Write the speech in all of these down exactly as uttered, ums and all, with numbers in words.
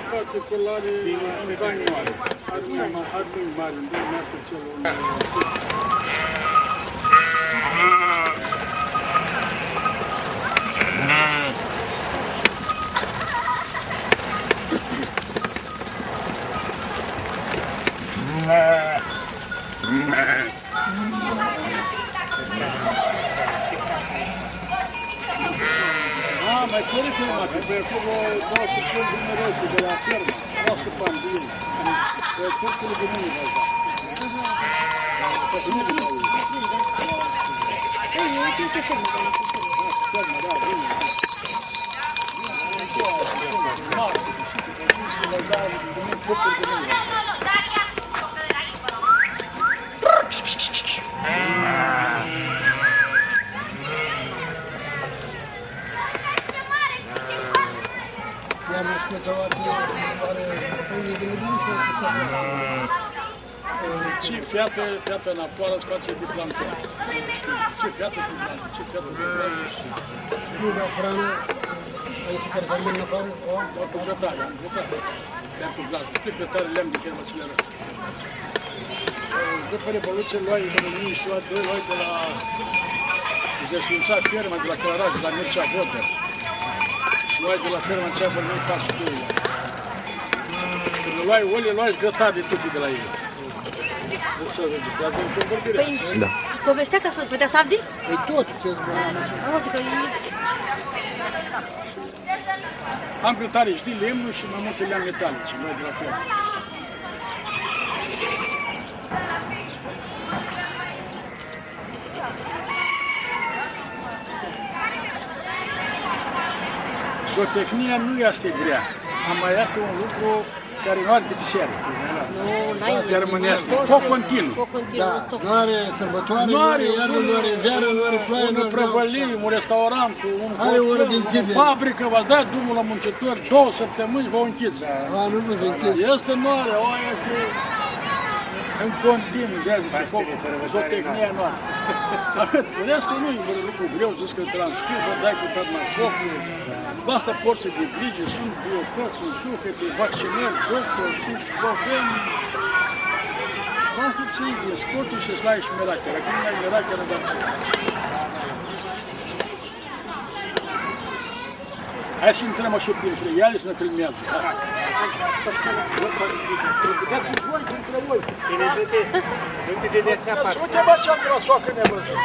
Particulari, mari, mari, mari, mari. Ah, ma e corect, mã, cã pe aclo doauã sãptãmãnj vini rece di la fermã. Doauã sãptãmãnj vini. Pe turcul di mini, da. Pe mini, da. Fermã, da, vini. Tsi featã, featã napoarã s-fatsi di plantã. Tsi featã di plantã, tsi featã di plantã. Nu da hranã, aici, cari s-armãnã napoarã, o? Da, cu grãtari, am grãtari. Ia cu glas, cu grãtari, lemn di fermã, tsi li-arãd. Dupã Revoluție, loai, în o mie nouă sute doi, loai di la, dezfiintsã ferma di la Cãlãrash, di la Mircea Vodea. Loai di la ferma atsea, vãrnai patru sute di lei. Cãndu loai, oi, loai grãtari di tuti di la elj. Deci s-înregistrează în convorbire. Păi, da. Povestea ca să putea să afli? Păi tot, ce zboarã. Am văzut că e Am grãtari shi di lemnu shi ma multi lemni metalici, noi di la fermã. Zootehnia nu easti grea, ama easti un lucru cari nu ari tipisiri. Nu, n-ai. Di armãneashti. Foc continuu. Foc continuu, da, stop. Nu ari sãrbãtoari, nu ari iarnã, nu ari vearã, nu ari ploai, nu ari prãvãlii, un restaurant, un hotel, o fabricã, va da drumul la muncitori, doauã sãptãmãnj va u nchidz. Da. A, nu, nu va nchidz. Easti, nu ari, o, easti în continuu, di-aia dzãtsi, foc, zootehnia nu ari. Ahãt, restul nu e un lucru greu, dzãts cã transpiri, va dai cu tot la foc. Basta portsã di griji, suntu biopãts, suntu sufliti, vaccinãri, doctori, shi avem, basta s-hii di sportul shi s-lai shi mirachea. Cã nu ai mirachea, nu da tsi. Hai s-intrãm ashi printrã eali shi nã filmeadzã. Hai. Puteți să voi printre voi. Bine, du-te, du-te de, de aceea parte. Uite, bă, ce-am tras-o, că ne-am văzut.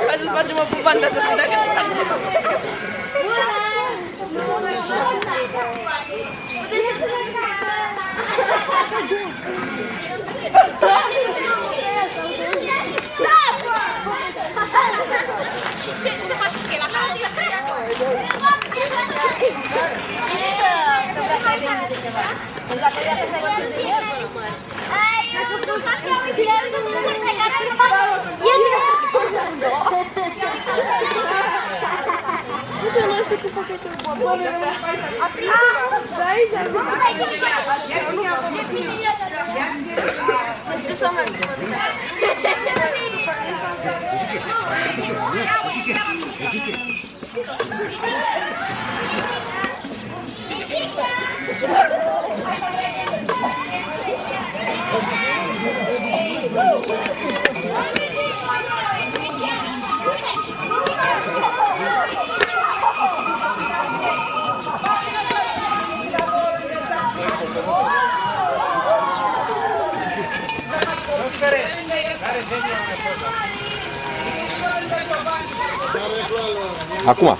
Hai s-facem o bufandã, s-facem. Acum.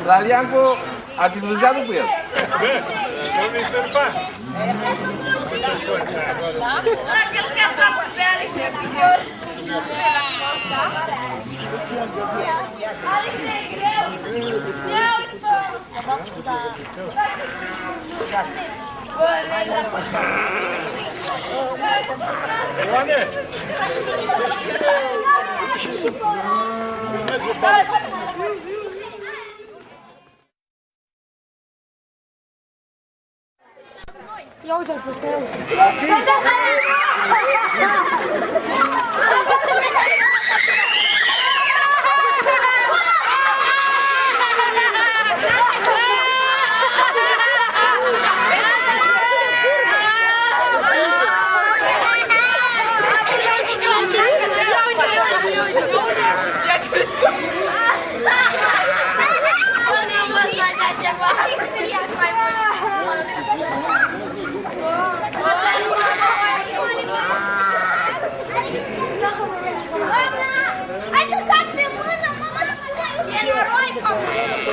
Raliancu, ati dutsea dupu el? Ia uite-l pe ăsta, ia uite. Hai căcat pe mână, mama, și e noroi, papa.